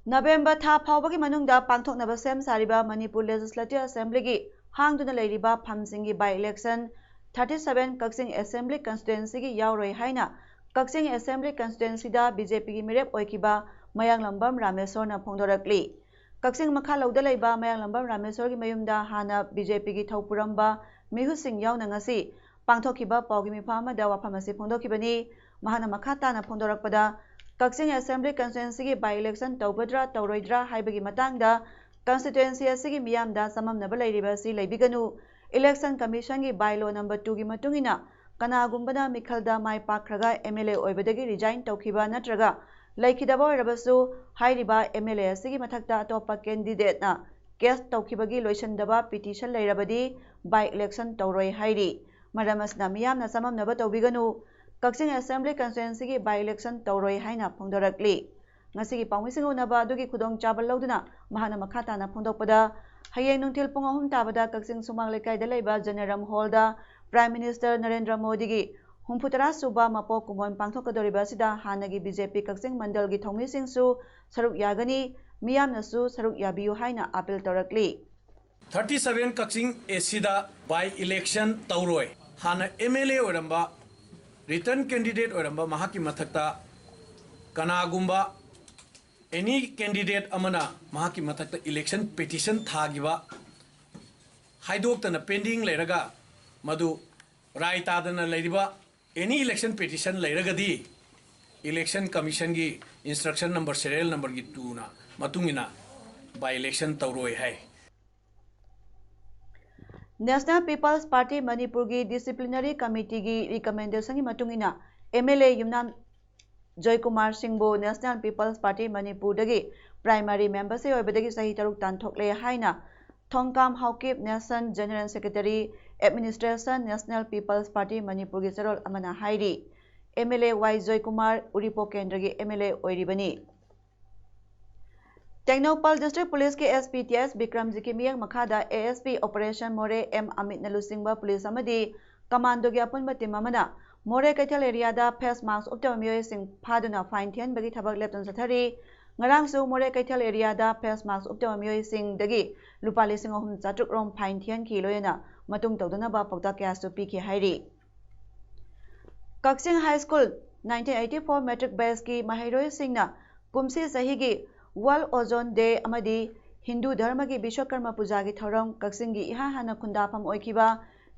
ꯅꯕꯦꯝꯕꯔ ꯊꯥ ꯐꯥꯎꯕꯒꯤ ꯃꯅꯨꯡꯗ ꯄꯥꯡꯊꯣꯛꯅꯕ ꯁꯦꯝ ꯁꯥꯔꯤꯕ ꯃꯅꯤꯄꯨꯔ Legislative Assemblyꯒꯤ ꯍꯥꯡꯗꯨꯅ ꯂꯩꯔꯤꯕ ꯐꯝꯁꯤꯡꯒꯤ by election thirty seven Kakching Assembly constituencyꯒꯤ ꯌꯥꯎꯔꯣꯏ ꯍꯥꯏꯅ ꯀꯛꯆꯤꯡ Assembly constituencyꯗ BJPꯒꯤ ꯃꯤꯔꯦꯞ ꯑꯣꯏꯈꯤꯕ ꯃꯌꯥꯡꯂꯝꯕꯝ ꯔꯥꯃꯦꯁꯣꯔꯅ ꯐꯣꯡꯗꯣꯔꯛꯂꯤ꯫ ꯀꯛꯆꯤꯡ ꯃꯈꯥ ꯂꯧꯗ ꯂꯩꯕ ꯃꯌꯥꯡꯂꯝꯕꯝ ꯔꯥꯃꯦꯁꯣꯔꯒꯤ ꯃꯌꯨꯝꯗ ꯍꯥꯟꯅ BJPꯒꯤ ꯊꯧ ꯄꯨꯔꯝꯕ ꯃꯤꯍꯨꯠꯁꯤꯡ ꯌꯥꯎꯅ ꯉꯁꯤ ꯄꯥꯡꯊꯣꯛꯈꯤꯕ ꯄꯥꯎꯒꯤ ꯃꯤꯐꯝ ꯑꯃꯗ ꯋꯥꯐꯝ ꯑꯁꯤ ꯐꯣꯡꯗꯣꯛꯈꯤꯕꯅꯤ꯫ ꯃꯍꯥꯛꯅ ꯃꯈꯥ ꯇꯥꯅ ꯐꯣꯡꯗꯣꯔꯛꯄꯗ, ꯀꯛꯆꯤꯡ Assembly constituencyꯒꯤ by election ꯇꯧꯒꯗ꯭ꯔꯥ ꯇꯧꯔꯣꯏꯗ꯭ꯔꯥ ꯍꯥꯏꯕꯒꯤ ꯃꯇꯥꯡꯗ constituency ꯑꯁꯤꯒꯤ ꯃꯤꯌꯥꯝꯗ ꯆꯃꯝꯅꯕ ꯂꯩꯔꯤꯕ ꯑꯁꯤ ꯂꯩꯕꯤꯒꯅꯨ꯫ Election Commissionꯒꯤ by law number twoꯒꯤ ꯃꯇꯨꯡ ꯏꯟꯅ ꯀꯅꯥꯒꯨꯝꯕꯅ ꯃꯤꯈꯜꯗ ꯃꯥꯏ ꯄꯥꯛꯈ꯭ꯔꯒ MLA ꯑꯣꯏꯕꯗꯒꯤ resign ꯇꯧꯈꯤꯕ ꯅꯠꯇ꯭ꯔꯒ ꯂꯩꯈꯤꯗꯕ ꯑꯣꯏꯔꯕꯁꯨ, ꯍꯥꯏꯔꯤꯕ MLA ꯑꯁꯤꯒꯤ ꯃꯊꯛꯇ ꯑꯇꯣꯞꯄ candidateꯅ case ꯇꯧꯈꯤꯕꯒꯤ ꯂꯣꯏꯁꯤꯟꯗꯕ petition ꯂꯩꯔꯕꯗꯤ by election ꯇꯧꯔꯣꯏ ꯍꯥꯏꯔꯤ꯫ ꯃꯔꯝ ꯑꯁꯤꯅ ꯃꯤꯌꯥꯝꯅ ꯆꯃꯝꯅꯕ ꯇꯧꯕꯤꯒꯅꯨ꯫ ꯀꯛꯆꯤꯡ Assembly constituencyꯒꯤ by election ꯇꯧꯔꯣꯏ ꯍꯥꯏꯅ ꯐꯣꯡꯗꯣꯔꯛꯂꯤ꯫ ꯉꯁꯤꯒꯤ ꯄꯥꯎꯃꯤꯁꯤꯡ ꯎꯅꯕ ꯑꯗꯨꯒꯤ ꯈꯨꯗꯣꯡꯆꯥꯕ ꯂꯧꯗꯨꯅ ꯃꯍꯥꯛꯅ ꯃꯈꯥ ꯇꯥꯅ ꯐꯣꯡꯗꯣꯛꯄꯗ, ꯍꯌꯦꯡ ꯅꯨꯡꯊꯤꯜ ꯄꯨꯡ ꯑꯍꯨꯝ ꯇꯥꯕꯗ ꯀꯛꯆꯤꯡ ꯁꯨꯃꯥꯡ ꯂꯩꯀꯥꯏꯗ ꯂꯩꯕ ꯖꯅꯔꯝ ꯍꯣꯜꯗ Prime Minister ꯅꯔꯦꯟꯗ꯭ꯔ ꯃꯣꯗꯤꯒꯤ ꯍꯨꯝꯐꯨ ꯇꯔꯥ ꯁꯨꯕ ꯃꯄꯣꯛ ꯀꯨꯝꯑꯣꯟ ꯄꯥꯡꯊꯣꯛꯀꯗꯧꯔꯤꯕ ꯑꯁꯤꯗ ꯍꯥꯟꯅꯒꯤ BJP ꯀꯛꯆꯤꯡ ꯃꯟꯗꯜꯒꯤ ꯊꯧꯃꯤꯁꯤꯡꯁꯨ ꯁꯔꯨꯛ ꯌꯥꯒꯅꯤ꯫ ꯃꯤꯌꯥꯝꯅꯁꯨ ꯁꯔꯨꯛ ꯌꯥꯕꯤꯌꯨ ꯍꯥꯏꯅ appeal ꯇꯧꯔꯛꯂꯤ꯫ Thirty seven Kakching ACꯗ by election ꯇꯧꯔꯣꯏ꯫ ꯍꯥꯟꯅ MLA ꯑꯣꯏꯔꯝꯕ, return candidate ꯑꯣꯏꯔꯝꯕ ꯃꯍꯥꯛꯀꯤ ꯃꯊꯛꯇ ꯀꯅꯥꯒꯨꯝꯕ any candidate ꯑꯃꯅ ꯃꯍꯥꯛꯀꯤ ꯃꯊꯛꯇ election petition ꯊꯥꯈꯤꯕ ꯍꯥꯏꯗꯣꯛꯇꯅ pending ꯂꯩꯔꯒ ꯃꯗꯨ ꯔꯥꯏ ꯇꯥꯗꯅ ꯂꯩꯔꯤꯕ any election petition ꯂꯩꯔꯒꯗꯤ Election Commissionꯒꯤ instruction number serial numberꯒꯤ twoꯅ ꯃꯇꯨꯡ ꯏꯟꯅ by election ꯇꯧꯔꯣꯏ ꯍꯥꯏ꯫ National People's Party ꯃꯅꯤꯄꯨꯔꯒꯤ Disciplinary Committeeꯒꯤ recommendationꯒꯤ ꯃꯇꯨꯡ ꯏꯟꯅ MLA ꯌꯨꯝꯅꯥꯝ ꯖꯣꯏꯀꯨꯃꯥꯔ ꯁꯤꯡꯕꯨ National People's Party ꯃꯅꯤꯄꯨꯔꯗꯒꯤ primary membership ꯑꯣꯏꯕꯗꯒꯤ ꯆꯍꯤ ꯇꯔꯨꯛ ꯇꯥꯟꯊꯣꯛꯂꯦ ꯍꯥꯏꯅ ꯊꯣꯡꯀꯥꯝ Haokip, National General Secretary, Administration, National People's Party ꯃꯅꯤꯄꯨꯔꯒꯤ ꯆꯦꯔꯣꯜ ꯑꯃꯅ ꯍꯥꯏꯔꯤ꯫ MLA ꯋꯥꯏ ꯖꯣꯏꯀꯨꯃꯥꯔ ꯎꯔꯤꯄꯣꯛ ꯀꯦꯟꯗ꯭ꯔꯒꯤ MLA ꯑꯣꯏꯔꯤꯕꯅꯤ꯫ ꯇꯦꯡꯅꯧꯄꯜ District Policeꯀꯤ SP ꯇꯤ ꯑꯦꯁ ꯕꯤꯀ꯭ꯔꯝꯖꯤꯠꯀꯤ ꯃꯤꯠꯌꯦꯡ ꯃꯈꯥꯗ ASP Operation ꯃꯣꯔꯦ ꯑꯦꯝ ꯑꯃꯤꯠꯅ ꯂꯨꯆꯤꯡꯕ police ꯑꯃꯗꯤ commandoꯒꯤ ꯑꯄꯨꯟꯕ team ꯑꯃꯅ ꯃꯣꯔꯦ ꯀꯩꯊꯦꯜ areaꯗ face mask ꯎꯞꯇꯕ ꯃꯤꯑꯣꯏꯁꯤꯡ ꯐꯥꯗꯨꯅ fine ꯊꯤꯍꯟꯕꯒꯤ ꯊꯕꯛ ꯂꯦꯞꯇꯅ ꯆꯠꯊꯔꯤ꯫ ꯉꯔꯥꯡꯁꯨ ꯃꯣꯔꯦ ꯀꯩꯊꯦꯜ ꯑꯦꯔꯤꯌꯥꯗ ꯐꯦꯁ ꯃꯥꯛꯁ ꯎꯞꯇꯕ ꯃꯤꯑꯣꯏꯁꯤꯡꯗꯒꯤ ꯂꯨꯄꯥ ꯂꯤꯁꯤꯡ ꯑꯍꯨꯝ ꯆꯥꯇ꯭ꯔꯨꯛ ꯔꯣꯝ ꯐꯥꯏꯟ ꯊꯤꯍꯟꯈꯤ, ꯂꯣꯏꯅꯅ ꯃꯇꯨꯡ ꯇꯧꯗꯅꯕ ꯄꯥꯎꯇꯥꯛ ꯀꯌꯥꯁꯨ ꯄꯤꯈꯤ ꯍꯥꯏꯔꯤ꯫ Kakching high school nineteen eighty four matric batchꯀꯤ ꯃꯍꯩꯔꯣꯏꯁꯤꯡꯅ ꯀꯨꯝꯁꯤ ꯆꯍꯤꯒꯤ World Ozone Day ꯑꯃꯗꯤ ꯍꯤꯟꯗꯨ ꯙꯔꯃꯒꯤ ꯕꯤꯁ꯭ꯋꯀꯔꯃ ꯄꯨꯖꯥꯒꯤ ꯊꯧꯔꯝ ꯀꯛꯆꯤꯡꯒꯤ ꯏꯍꯥꯟ ꯍꯥꯟꯅ ꯈꯨꯟꯗꯥꯐꯝ ꯑꯣꯏꯈꯤꯕ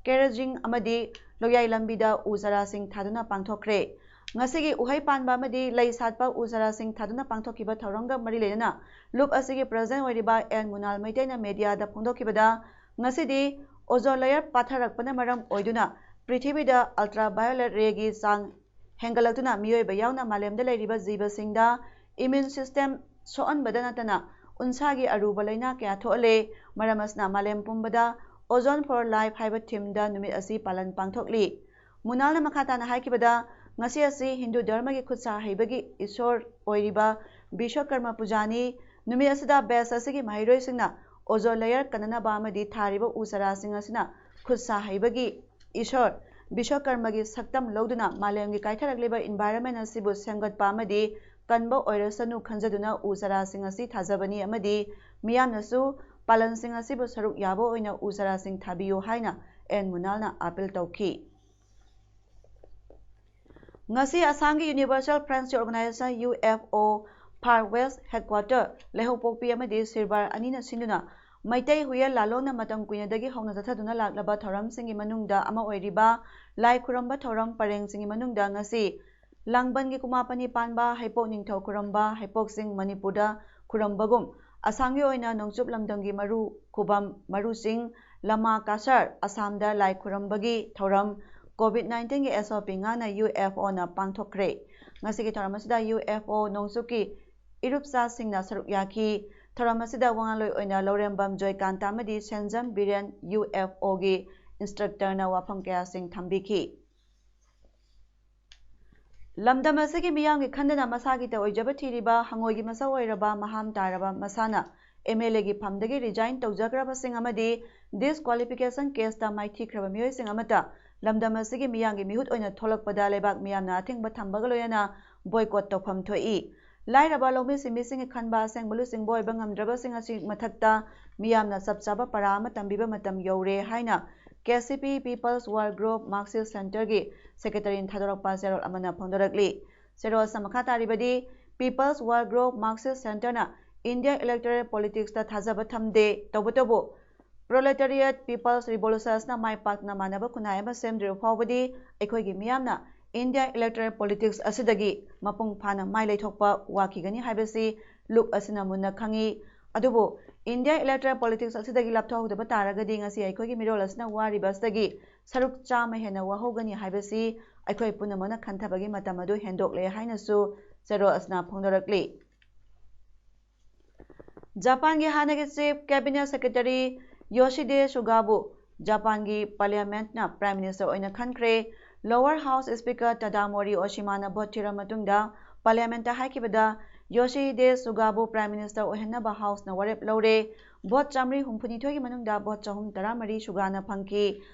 ꯀꯦꯔꯖꯤꯡ ꯑꯃꯗꯤ ꯂꯣꯌꯥꯏ ꯂꯝꯕꯤꯗ ꯎ ꯆꯥꯔꯥꯁꯤꯡ ꯊꯥꯗꯨꯅ ꯄꯥꯡꯊꯣꯛꯈ꯭ꯔꯦ꯫ ꯉꯁꯤꯒꯤ ꯎꯍꯩ ꯄꯥꯟꯕ ꯑꯃꯗꯤ ꯂꯩ ꯁꯥꯠꯄ ꯎ ꯆꯥꯔꯥꯁꯤꯡ ꯊꯥꯗꯨꯅ ꯄꯥꯡꯊꯣꯛꯈꯤꯕ ꯊꯧꯔꯝꯒ ꯃꯔꯤ ꯂꯩꯅꯅ ꯂꯨꯞ ꯑꯁꯤꯒꯤ ꯄ꯭ꯔꯦꯁꯤꯗꯦꯟꯠ ꯑꯣꯏꯔꯤꯕ ꯑꯦꯟ ꯃꯨꯅꯥꯜ ꯃꯩꯇꯩꯅ ꯃꯦꯗꯤꯌꯥꯗ ꯐꯣꯡꯗꯣꯛꯈꯤꯕꯗ, ꯉꯁꯤꯗꯤ ozone layer ꯄꯥꯊꯔꯛꯄꯅ ꯃꯔꯝ ꯑꯣꯏꯗꯨꯅ ꯄ꯭ꯔꯤꯊꯤꯕꯤꯗ ultraviolet rayꯒꯤ ꯆꯥꯡ ꯍꯦꯟꯒꯠꯂꯛꯇꯨꯅ ꯃꯤꯑꯣꯏꯕ ꯌꯥꯎꯅ ꯃꯥꯂꯦꯝꯗ ꯂꯩꯔꯤꯕ ꯖꯤꯕꯁꯤꯡꯗ immune system ꯁꯣꯛꯍꯟꯕꯗ ꯅꯠꯇꯅ ꯎꯟꯁꯥꯒꯤ ꯑꯔꯨꯕ ꯂꯥꯏꯅꯥ ꯀꯌꯥ ꯊꯣꯛꯍꯜꯂꯦ꯫ ꯃꯔꯝ ꯑꯁꯤꯅ ꯃꯥꯂꯦꯝ ꯄꯨꯝꯕꯗ Ozone for Life ꯍꯥꯏꯕ themeꯗ ꯅꯨꯃꯤꯠ ꯑꯁꯤ ꯄꯥꯂꯟ ꯄꯥꯡꯊꯣꯛꯂꯤ꯫ ꯃꯨꯅꯥꯜꯅ ꯃꯈꯥ ꯇꯥꯅ ꯍꯥꯏꯈꯤꯕꯗ, ꯉꯁꯤ ꯑꯁꯤ ꯍꯤꯟꯗꯨ ꯙꯔꯃꯒꯤ ꯈꯨꯠꯁꯥ ꯍꯩꯕꯒꯤ ꯏꯁꯣꯔ ꯑꯣꯏꯔꯤꯕ ꯕꯤꯁ꯭ꯋꯀꯔꯃ ꯄꯨꯖꯥꯅꯤ꯫ ꯅꯨꯃꯤꯠ ꯑꯁꯤꯗ batch ꯑꯁꯤꯒꯤ ꯃꯍꯩꯔꯣꯏꯁꯤꯡꯅ ozone layer ꯀꯟꯅꯅꯕ ꯑꯃꯗꯤ ꯊꯥꯔꯤꯕ ꯎ ꯆꯥꯔꯥꯁꯤꯡ ꯑꯁꯤꯅ ꯈꯨꯠꯁꯥ ꯍꯩꯕꯒꯤ ꯏꯁꯣꯔ ꯕꯤꯁ꯭ꯋꯀꯔꯃꯒꯤ ꯁꯛꯇꯝ ꯂꯧꯗꯨꯅ ꯃꯥꯂꯦꯝꯒꯤ ꯀꯥꯏꯊꯔꯛꯂꯤꯕ environment ꯑꯁꯤꯕꯨ ꯁꯦꯝꯒꯠꯄ ꯑꯃꯗꯤ ꯀꯟꯕ ꯑꯣꯏꯔꯁꯅꯨ ꯈꯟꯖꯗꯨꯅ ꯎ ꯆꯥꯔꯥꯁꯤꯡ ꯑꯁꯤ ꯊꯥꯖꯕꯅꯤ ꯑꯃꯗꯤ ꯃꯤꯌꯥꯝꯅꯁꯨ ꯄꯥꯂꯟꯁꯤꯡ ꯑꯁꯤꯕꯨ ꯁꯔꯨꯛ ꯌꯥꯕ ꯑꯣꯏꯅ ꯎ ꯆꯥꯔꯥꯁꯤꯡ ꯊꯥꯕꯤꯌꯨ ꯍꯥꯏꯅ ꯑꯦꯟ ꯃꯨꯅꯥꯜꯅ appeal ꯇꯧꯈꯤ꯫ ꯉꯁꯤ ꯑꯁꯥꯝꯒꯤ Universal Friendship Organization, U F O, Far West headquarter ꯂꯩꯍꯧꯄꯣꯛꯄꯤ ꯑꯃꯗꯤ ꯁꯤꯔꯕꯥꯔ ꯑꯅꯤꯅ ꯁꯤꯟꯗꯨꯅ ꯃꯩꯇꯩ ꯍꯨꯌꯦꯜ ꯂꯥꯂꯣꯡꯅ ꯃꯇꯝ ꯀꯨꯏꯅꯗꯒꯤ ꯍꯧꯅ ꯆꯠꯊꯗꯨꯅ ꯂꯥꯛꯂꯕ ꯊꯧꯔꯝꯁꯤꯡꯒꯤ ꯃꯅꯨꯡꯗ ꯑꯃ ꯑꯣꯏꯔꯤꯕ ꯂꯥꯏ ꯈꯨꯔꯝꯕ ꯊꯧꯔꯝ ꯄꯔꯦꯡꯁꯤꯡꯒꯤ ꯃꯅꯨꯡꯗ ꯉꯁꯤ ꯂꯥꯡꯕꯟꯒꯤ ꯀꯨꯃꯥꯄꯅꯤ ꯄꯥꯟꯕ, ꯍꯩꯄꯣꯛ ꯅꯤꯡꯊꯧ ꯈꯨꯔꯝꯕ, ꯍꯩꯄꯣꯛꯁꯤꯡ ꯃꯅꯤꯄꯨꯔꯗ ꯈꯨꯔꯝꯕꯒꯨꯝ, ꯑꯁꯥꯝꯒꯤ ꯑꯣꯏꯅ ꯅꯣꯡꯆꯨꯞ ꯂꯝꯗꯝꯒꯤ ꯃꯔꯨ ꯈꯨꯕꯝ ꯃꯔꯨ ꯆꯤꯡ ꯂꯃꯥ ꯀꯁꯥꯔ ꯑꯁꯥꯝꯗ ꯂꯥꯏ ꯈꯨꯔꯝꯕꯒꯤ ꯊꯧꯔꯝ COVID nineteenꯒꯤ S O P ꯉꯥꯛꯅ U F Oꯅ ꯄꯥꯡꯊꯣꯛꯈ꯭ꯔꯦ꯫ ꯉꯁꯤꯒꯤ ꯊꯧꯔꯝ ꯑꯁꯤꯗ U F O ꯅꯣꯡꯆꯨꯞꯀꯤ ꯏꯔꯨꯞꯆꯥꯁꯤꯡꯅ ꯁꯔꯨꯛ ꯌꯥꯈꯤ꯫ ꯊꯧꯔꯝ ꯑꯁꯤꯗ ꯋꯥꯉꯥꯡꯂꯣꯏ ꯑꯣꯏꯅ ꯂꯧꯔꯦꯝꯕꯝ ꯖꯣꯏꯀꯥꯟꯇ ꯑꯃꯗꯤ ꯁꯦꯟꯖꯝ ꯕꯤꯔꯦꯟ, U F Oꯒꯤ instructorꯅ ꯋꯥꯐꯝ ꯀꯌꯥꯁꯤꯡ ꯊꯝꯕꯤꯈꯤ꯫ ꯂꯝꯗꯝ ꯑꯁꯤꯒꯤ ꯃꯤꯌꯥꯝꯒꯤ ꯈꯟꯗꯅ ꯃꯁꯥꯒꯤꯇ ꯑꯣꯏꯖꯕ ꯊꯤꯔꯤꯕ ꯍꯉꯣꯏꯒꯤ ꯃꯁꯛ ꯑꯣꯏꯔꯕ ꯃꯍꯥꯝ ꯇꯥꯔꯕ ꯃꯁꯥꯅ M L Aꯒꯤ ꯐꯝꯗꯒꯤ resign ꯇꯧꯖꯈ꯭ꯔꯕꯁꯤꯡ ꯑꯃꯗꯤ disqualification caseꯇ ꯃꯥꯏꯊꯤꯈ꯭ꯔꯕ ꯃꯤꯑꯣꯏꯁꯤꯡ ꯑꯃꯠꯇ ꯂꯝꯗꯝ ꯑꯁꯤꯒꯤ ꯃꯤꯌꯥꯝꯒꯤ ꯃꯤꯍꯨꯠ ꯑꯣꯏꯅ ꯊꯣꯛꯂꯛꯄꯗ ꯂꯩꯕꯥꯛ ꯃꯤꯌꯥꯝꯅ ꯑꯊꯤꯡꯕ ꯊꯝꯕꯒ ꯂꯣꯏꯅꯅ boycott ꯇꯧꯐꯝ ꯊꯣꯛꯏ꯫ ꯂꯥꯏꯔꯕ ꯂꯧꯃꯤ ꯁꯤꯟꯃꯤꯁꯤꯡꯒꯤ ꯈꯟꯕ ꯑꯁꯦꯡꯕ ꯂꯨꯆꯤꯡꯕ ꯑꯣꯏꯕ ꯉꯝꯗ꯭ꯔꯕꯁꯤꯡ ꯑꯁꯤ ꯃꯊꯛꯇ ꯃꯤꯌꯥꯝꯅ ꯆꯞ ꯆꯥꯕ ꯄꯔꯥ ꯑꯃ ꯇꯝꯕꯤꯕ ꯃꯇꯝ ꯌꯧꯔꯦ ꯍꯥꯏꯅ ꯀꯦ ꯁꯤ ꯄꯤ People's Work Group Marxist Centreꯒꯤ ꯁꯦꯀ꯭ꯔꯦꯇꯔꯤꯅ ꯊꯥꯗꯣꯔꯛꯄ ꯆꯦꯔꯣꯜ ꯑꯃꯅ ꯐꯣꯡꯗꯣꯔꯛꯂꯤ꯫ ꯆꯦꯔꯣꯜ ꯑꯁꯤꯅ ꯃꯈꯥ ꯇꯥꯔꯤꯕꯗꯤ, People's Work Group Marxist Centreꯅ India electoral politicsꯇ ꯊꯥꯖꯕ ꯊꯝꯗꯦ, ꯇꯧꯕꯇꯕꯨ Proletariat People's Revolutionꯅ ꯃꯥꯏ ꯄꯥꯛꯇꯅ ꯃꯥꯟꯅꯕ ꯈꯨꯟꯅꯥꯏ ꯑꯃ ꯁꯦꯝꯗ꯭ꯔꯤꯕ ꯐꯥꯎꯕꯗꯤ ꯑꯩꯈꯣꯏꯒꯤ ꯃꯤꯌꯥꯝꯅ India electoral politics ꯑꯁꯤꯗꯒꯤ ꯃꯄꯨꯡ ꯐꯥꯅ ꯃꯥꯏ ꯂꯩꯊꯣꯛꯄ ꯋꯥꯈꯤꯒꯅꯤ ꯍꯥꯏꯕꯁꯤ ꯂꯨꯞ ꯑꯁꯤꯅ ꯃꯨꯟꯅ ꯈꯪꯏ꯫ ꯑꯗꯨꯕꯨ India electoral politics ꯑꯁꯤꯗꯒꯤ ꯂꯥꯞꯊꯣꯛꯍꯧꯗꯕ ꯇꯥꯔꯒꯗꯤ ꯉꯁꯤ ꯑꯩꯈꯣꯏꯒꯤ ꯃꯤꯔꯣꯜ ꯑꯁꯤꯅ ꯋꯥꯔꯤꯕ ꯑꯁꯤꯗꯒꯤ ꯁꯔꯨꯛ ꯆꯥꯝꯃ ꯍꯦꯟꯅ ꯋꯥꯍꯧꯒꯅꯤ ꯍꯥꯏꯕꯁꯤ ꯑꯩꯈꯣꯏ ꯄꯨꯝꯅꯃꯛꯅ ꯈꯟꯊꯕꯒꯤ ꯃꯇꯝ ꯑꯗꯨ ꯍꯦꯟꯗꯣꯛꯂꯦ ꯍꯥꯏꯅꯁꯨ ꯆꯦꯔꯣꯜ ꯑꯁꯤꯅ ꯐꯣꯡꯗꯣꯔꯛꯂꯤ꯫ ꯖꯄꯥꯟꯒꯤ ꯍꯥꯟꯅꯒꯤ Chief Cabinet Secretary ꯌꯣꯁꯤꯗꯦ ꯁꯨꯒꯥꯕꯨ ꯖꯄꯥꯟꯒꯤ Parliamentꯅ Prime Minister ꯑꯣꯏꯅ ꯈꯟꯈ꯭ꯔꯦ꯫ Lower House Speaker ꯇꯥꯗꯥꯃꯣꯔꯤ ꯑꯣꯁꯤꯃꯥꯅ ꯚꯣꯠ ꯊꯤꯔ ꯃꯇꯨꯡꯗ Parliamentꯇ ꯍꯥꯏꯈꯤꯕꯗ ꯌꯣꯁꯤꯍꯤꯗꯦ ꯁꯨꯒꯥꯕꯨ Prime Minister ꯑꯣꯏꯍꯟꯅꯕ Houseꯅ ꯋꯥꯔꯦꯞ ꯂꯧꯔꯦ꯫ ꯚꯣꯠ ꯆꯥꯃꯔꯤ ꯍꯨꯝꯐꯨꯅꯤꯊꯣꯏꯒꯤ ꯃꯅꯨꯡꯗ ꯚꯣꯠ ꯆꯍꯨꯝ ꯇꯔꯥꯃꯔꯤ ꯁꯨꯒꯥꯅ ꯐꯪꯈꯤ꯫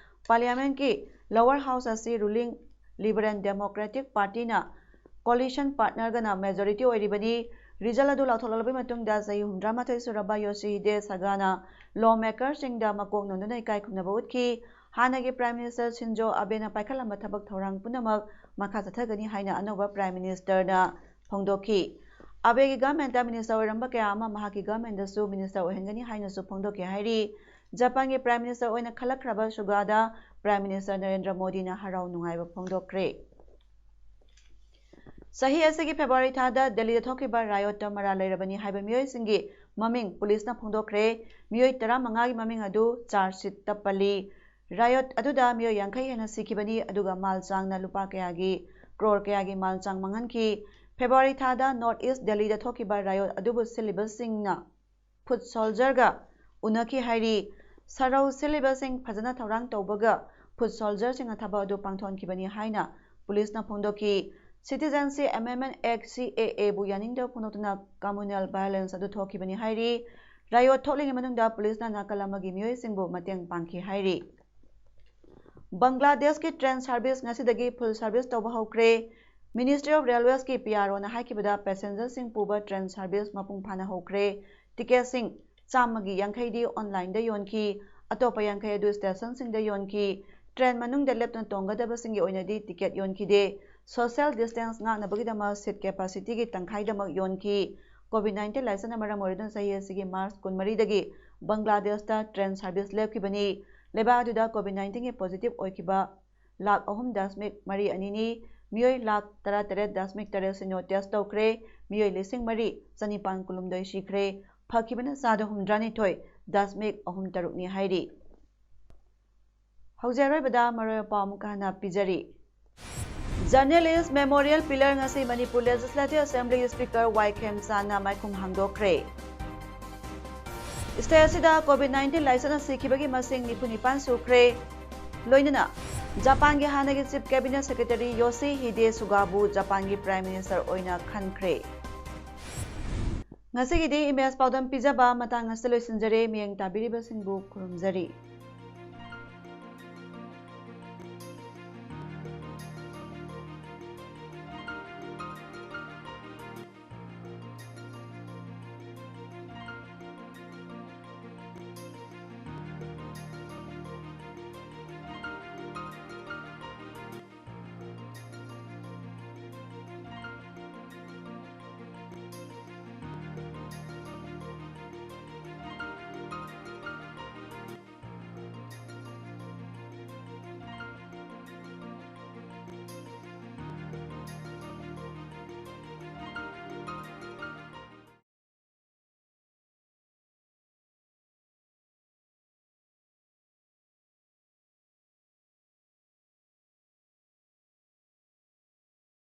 Parliamentꯀꯤ Lower House ꯑꯁꯤ ruling Liberal Democratic Partyꯅ coalition partnerꯒꯅ majority ꯑꯣꯏꯔꯤꯕꯅꯤ꯫ Result ꯑꯗꯨ ꯂꯥꯎꯊꯣꯛꯂꯕ ꯃꯇꯨꯡꯗ ꯆꯍꯤ ꯍꯨꯝꯗ꯭ꯔꯥꯃꯥꯊꯣꯏ ꯁꯨꯔꯕ ꯌꯣꯁꯤꯍꯤꯗꯦ ꯁꯥꯒꯥꯅ lawmakerꯁꯤꯡꯗ ꯃꯀꯣꯛ ꯅꯣꯟꯗꯨꯅ ꯏꯀꯥꯏ ꯈꯨꯝꯅꯕ ꯎꯠꯈꯤ꯫ ꯍꯥꯟꯅꯒꯤ Prime Minister ꯁꯤꯟꯖꯣ ꯑꯕꯦꯅ ꯄꯥꯏꯈꯠꯂꯝꯕ ꯊꯕꯛ ꯊꯧꯔꯥꯡ ꯄꯨꯝꯅꯃꯛ ꯃꯈꯥ ꯆꯠꯊꯒꯅꯤ ꯍꯥꯏꯅ ꯑꯅꯧꯕ Prime Ministerꯅ ꯐꯣꯡꯗꯣꯛꯈꯤ꯫ ꯑꯕꯦꯒꯤ governmentꯇ minister ꯑꯣꯏꯔꯝꯕ ꯀꯌꯥ ꯑꯃ ꯃꯍꯥꯛꯀꯤ governmentꯇꯁꯨ minister ꯑꯣꯏꯍꯟꯒꯅꯤ ꯍꯥꯏꯅꯁꯨ ꯐꯣꯡꯗꯣꯛꯈꯤ ꯍꯥꯏꯔꯤ꯫ ꯖꯄꯥꯟꯒꯤ Prime Minister ꯑꯣꯏꯅ ꯈꯜꯂꯛꯈ꯭ꯔꯕ ꯁꯨꯒꯥꯗ Prime Minister ꯅꯔꯦꯟꯗ꯭ꯔ ꯃꯣꯗꯤꯅ ꯍꯔꯥꯎ ꯅꯨꯡꯉꯥꯏꯕ ꯐꯣꯡꯗꯣꯛꯈ꯭ꯔꯦ꯫ ꯆꯍꯤ ꯑꯁꯤꯒꯤ February ꯊꯥꯗ ꯗꯦꯜꯂꯤꯗ ꯊꯣꯛꯈꯤꯕ riotꯇ ꯃꯔꯥꯜ ꯂꯩꯔꯕꯅꯤ ꯍꯥꯏꯕ ꯃꯤꯑꯣꯏꯁꯤꯡꯒꯤ ꯃꯃꯤꯡ ꯄꯨꯂꯤꯁꯅ ꯐꯣꯡꯗꯣꯛꯈ꯭ꯔꯦ꯫ ꯃꯤꯑꯣꯏ ꯇꯔꯥꯃꯉꯥꯒꯤ ꯃꯃꯤꯡ ꯑꯗꯨ charge sheetꯇ ꯄꯜꯂꯤ꯫ Riot ꯑꯗꯨꯗ ꯃꯤꯑꯣꯏ ꯌꯥꯡꯈꯩ ꯍꯦꯟꯅ ꯁꯤꯈꯤꯕꯅꯤ, ꯑꯗꯨꯒ ꯃꯥꯜ ꯆꯥꯡꯅ ꯂꯨꯄꯥ ꯀꯌꯥꯒꯤ, crore ꯀꯌꯥꯒꯤ ꯃꯥꯜ ꯆꯥꯡ ꯃꯥꯡꯍꯟꯈꯤ꯫ February ꯊꯥꯗ North East ꯗꯦꯜꯂꯤꯗ ꯊꯣꯛꯈꯤꯕ riot ꯑꯗꯨꯕꯨ ꯁꯤꯜꯂꯤꯕꯁꯤꯡꯅ foot soldierꯒ ꯎꯅꯈꯤ ꯍꯥꯏꯔꯤ꯫ ꯁꯔꯧ ꯁꯤꯜꯂꯤꯕꯁꯤꯡ ꯐꯖꯅ ꯊꯧꯔꯥꯡ ꯇꯧꯕꯒ foot soldierꯁꯤꯡꯅ ꯊꯕꯛ ꯑꯗꯨ ꯄꯥꯡꯊꯣꯛꯍꯟꯈꯤꯕꯅꯤ ꯍꯥꯏꯅ ꯄꯨꯂꯤꯁꯅ ꯐꯣꯡꯗꯣꯛꯈꯤ꯫ Citizenship Amendment Act, CAAꯕꯨ ꯌꯥꯅꯤꯡꯗꯕ ꯐꯣꯡꯗꯣꯛꯇꯨꯅ communal violence ꯑꯗꯨ ꯊꯣꯛꯈꯤꯕꯅꯤ ꯍꯥꯏꯔꯤ꯫ Riot ꯊꯣꯛꯂꯤꯉꯩ ꯃꯅꯨꯡꯗ ꯄꯨꯂꯤꯁꯅ ꯅꯥꯀꯜ ꯑꯃꯒꯤ ꯃꯤꯑꯣꯏꯁꯤꯡꯕꯨ ꯃꯇꯦꯡ ꯄꯥꯡꯈꯤ ꯍꯥꯏꯔꯤ꯫ ꯕꯪꯒ꯭ꯂꯥꯗꯦꯁꯀꯤ train service ꯉꯁꯤꯗꯒꯤ full service ꯇꯧꯕ ꯍꯧꯈ꯭ꯔꯦ꯫ Ministry of Railways ꯀꯤ P R O ꯅ ꯍꯥꯏꯈꯤꯕꯗ, passenger ꯁꯤꯡ ꯄꯨꯕ train service ꯃꯄꯨꯡ ꯐꯥꯅ ꯍꯧꯈ꯭ꯔꯦ꯫ Ticket ꯁꯤꯡ ꯆꯥꯝꯃꯒꯤ ꯌꯥꯡꯈꯩꯗꯤ online ꯗ ꯌꯣꯟꯈꯤ꯫ ꯑꯇꯣꯞꯄ ꯌꯥꯡꯈꯩ ꯑꯗꯨ station ꯁꯤꯡꯗ ꯌꯣꯟꯈꯤ꯫ Train ꯃꯅꯨꯡꯗ ꯂꯦꯞꯇꯨꯅ ꯇꯣꯡꯒꯗꯕꯁꯤꯡꯒꯤ ꯑꯣꯏꯅꯗꯤ ticket ꯌꯣꯟꯈꯤꯗꯦ꯫ Social distance ꯉꯥꯛꯅꯕꯒꯤꯗꯃꯛ seat capacity ꯒꯤ ꯇꯪꯈꯥꯏꯗꯃꯛ ꯌꯣꯟꯈꯤ꯫ COVID nineteen ꯂꯥꯏꯆꯠꯅ ꯃꯔꯝ ꯑꯣꯏꯔꯗꯨꯅ ꯆꯍꯤ ꯑꯁꯤꯒꯤ March ꯀꯨꯟꯃꯔꯤꯗꯒꯤ ꯕꯪꯒ꯭ꯂꯥꯗꯦꯁꯇ train service ꯂꯦꯞꯈꯤꯕꯅꯤ꯫ ꯂꯩꯕꯥꯛ ꯑꯗꯨꯗ COVID nineteen ꯒꯤ positive ꯑꯣꯏꯈꯤꯕ ꯂꯥꯈ ꯑꯍꯨꯝ ꯗꯁꯃꯤꯛ ꯃꯔꯤ ꯑꯅꯤꯅꯤ꯫ ꯃꯤꯑꯣꯏ ꯂꯥꯈ ꯇꯔꯥꯇꯔꯦꯠ ꯗꯁꯃꯤꯛ ꯇꯔꯦꯠ ꯁꯤꯅꯣ test ꯇꯧꯈ꯭ꯔꯦ꯫ ꯃꯤꯑꯣꯏ ꯂꯤꯁꯤꯡ ꯃꯔꯤ ꯆꯅꯤꯄꯥꯟ ꯀꯨꯟꯍꯨꯝꯗꯣꯏ ꯁꯤꯈ꯭ꯔꯦ꯫ ꯐꯈꯤꯕꯅ ꯆꯥꯗ ꯍꯨꯝꯗ꯭ꯔꯥꯅꯤꯊꯣꯏ ꯗꯁꯃꯤꯛ ꯑꯍꯨꯝ ꯇꯔꯨꯛꯅꯤ ꯍꯥꯏꯔꯤ꯫ ꯍꯧꯖꯤꯛ ꯑꯔꯣꯏꯕꯗ ꯃꯔꯨꯑꯣꯏꯕ ꯄꯥꯎ ꯑꯃꯨꯛꯀ ꯍꯟꯅ ꯄꯤꯖꯔꯤ꯫ Journalist Memorial Pillar ꯉꯁꯤ ꯃꯅꯤꯄꯨꯔ Legislative Assembly Speaker ꯋꯥꯏ ꯈꯦꯝꯆꯥꯟꯅ ꯃꯥꯏꯈꯨꯝ ꯍꯥꯡꯗꯣꯛꯈ꯭ꯔꯦ꯫ State ꯑꯁꯤꯗ COVID nineteen ꯂꯥꯏꯆꯠꯅ ꯁꯤꯈꯤꯕꯒꯤ ꯃꯁꯤꯡ ꯅꯤꯐꯨ ꯅꯤꯄꯥꯟ ꯁꯨꯈ꯭ꯔꯦ꯫ ꯂꯣꯏꯅꯅ ꯖꯄꯥꯟꯒꯤ ꯍꯥꯟꯅꯒꯤ Chief Cabinet Secretary ꯌꯣꯁꯤꯍꯤꯗꯦ ꯁꯨꯒꯥꯕꯨ ꯖꯄꯥꯟꯒꯤ Prime Minister ꯑꯣꯏꯅ ꯈꯟꯈ꯭ꯔꯦ꯫ ꯉꯁꯤꯒꯤꯗꯤ ꯏꯃꯦꯖ ꯄꯥꯎꯗꯝ ꯄꯤꯖꯕ ꯃꯇꯥꯡ ꯑꯁꯤꯗ ꯂꯣꯏꯁꯤꯟꯖꯔꯦ꯫ ꯃꯤꯠꯌꯦꯡ ꯇꯥꯕꯤꯔꯤꯕꯁꯤꯡꯕꯨ ꯈꯨꯔꯨꯝꯖꯔꯤ꯫